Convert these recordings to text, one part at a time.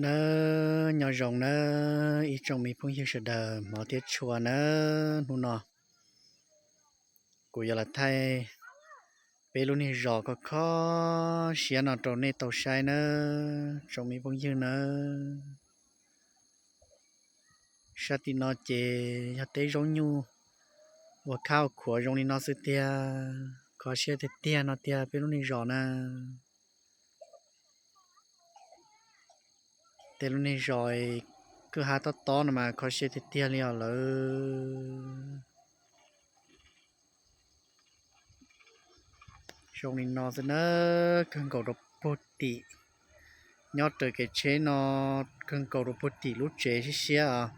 Nawb, nyob zoo nawb ib tsoom me phooj ywg sawv daws hmov thiab tshua nawb. Hnub no kuv yuav los thaij peb lub niag zos kho kho siab no rau nej tau saib nawb tsoom me phooj ywg nawb. Sab tim no ces yog teb zaub nyuj ua khab ua khuav zoo li no xwb tiag, kho siab tiag tiag no tiag peb lub niag zos na. Tej lub niag zos kwj ha tob tob no mas kho siab tiag tiag li os lawm. Zoo li no xwb na, kawg nkaus rau puag tim, nyob raws kev tsheb no kawg nkaus rau puag tim lub tsev siab siab os.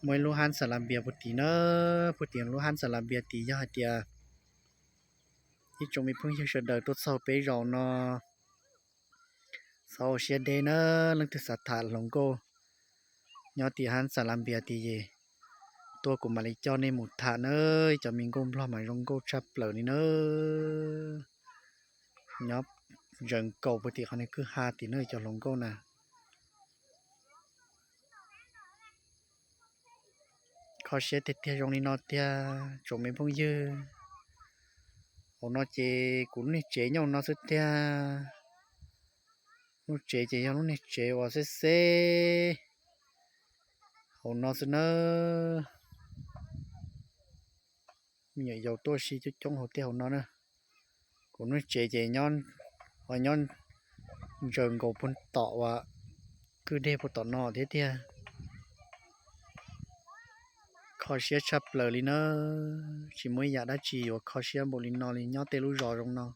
Muaj ib lub hab xas las npias puag tim na, puag tim lub hab xas las npias tim yog hais tias ib tsoom me phooj ywg sawv daws tuaj txog peb zaus no txhob ua siab deb na, leej twg xav tham hluas nkauj nyob tim hab xas las npias tim es tuaj kuv mam li coj nej mus tham na. Cov me nkauj nplog mas zoo nkauj tshaj plaws li na. Nyob ntsees kaus puag tim qhov niag kwj ha tim na cov hluas nkauj na. Kho siab tiag tiag zoo li no tiag tsoom me phooj ywg. Hauv no ces kuv lub niag tsev nyob hauv no xwb tiag. Lub tsev ces yog lub niag tsev uas xeb xeb hauv no xwb nawb. Me nyuam yaus tuaj si coob coob hauv tej hauv no na. Kuv lub niag tsev ces nyob, ho nyob ntsaws nkaus puag tom uas kwj deg puag tom no thiab tiag. Kho siab tshaj plaws li na, tsis muaj ib yam dab tsi yuav kho siab npaum li no li nyob tej lub zos zoo no.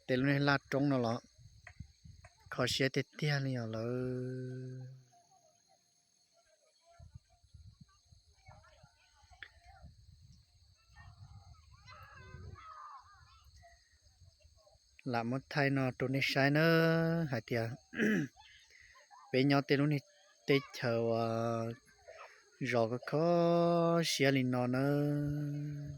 Tej lub niag laj roob no los kho siab tiag tiag li os lawm. Lam muab thaij no rau nej saib nawb hais tias peb nyob tej lub niag teb chaws uas zos kho kho siab li no nawb.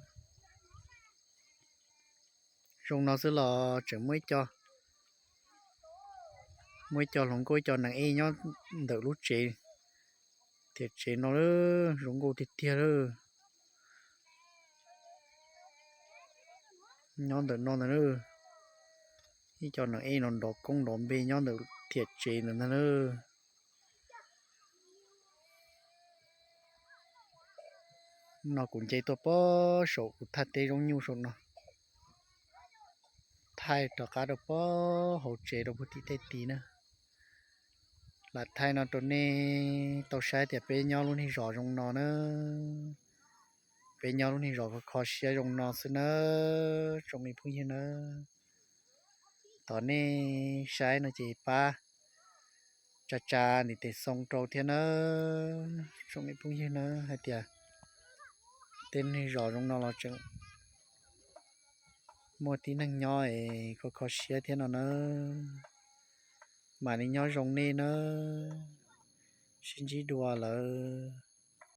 Zoo no xwb los tseem muaj ib co, muaj ib co hluas nkauj ib co nees ej nyob ntawm lub tsev, thiab tsev no zoo nkauj tiag tiag lawm. Nyob ntawm no ntag na, ib co nees ej no nrov koob nrov npe nyob ntawm thiab tsev ntawm ntag na. No kuv nce tuaj pob saum kuv thaj teb zaub nyuj saum no, thaij rov qab rau pob hauv tsev rau puag tim tej tid na. Lam thaij no rau nej tau saib tias peb nyob lub niag zos zoo no na, peb nyob lub niag zos kho kho siab zoo no xwb nawb tsoom me phooj ywg nawb. Thov nej saib no ces pab tsa tsa ntiv tes xoo rau thiab nawb tsoom me phooj ywg nawb, hais tias tej niag zos zoo no los tseem muaj tib neeg nyob es kho kho siab thiab no nawb. Mam li nyob zoo nej nawb, sib ntsib dua lawm.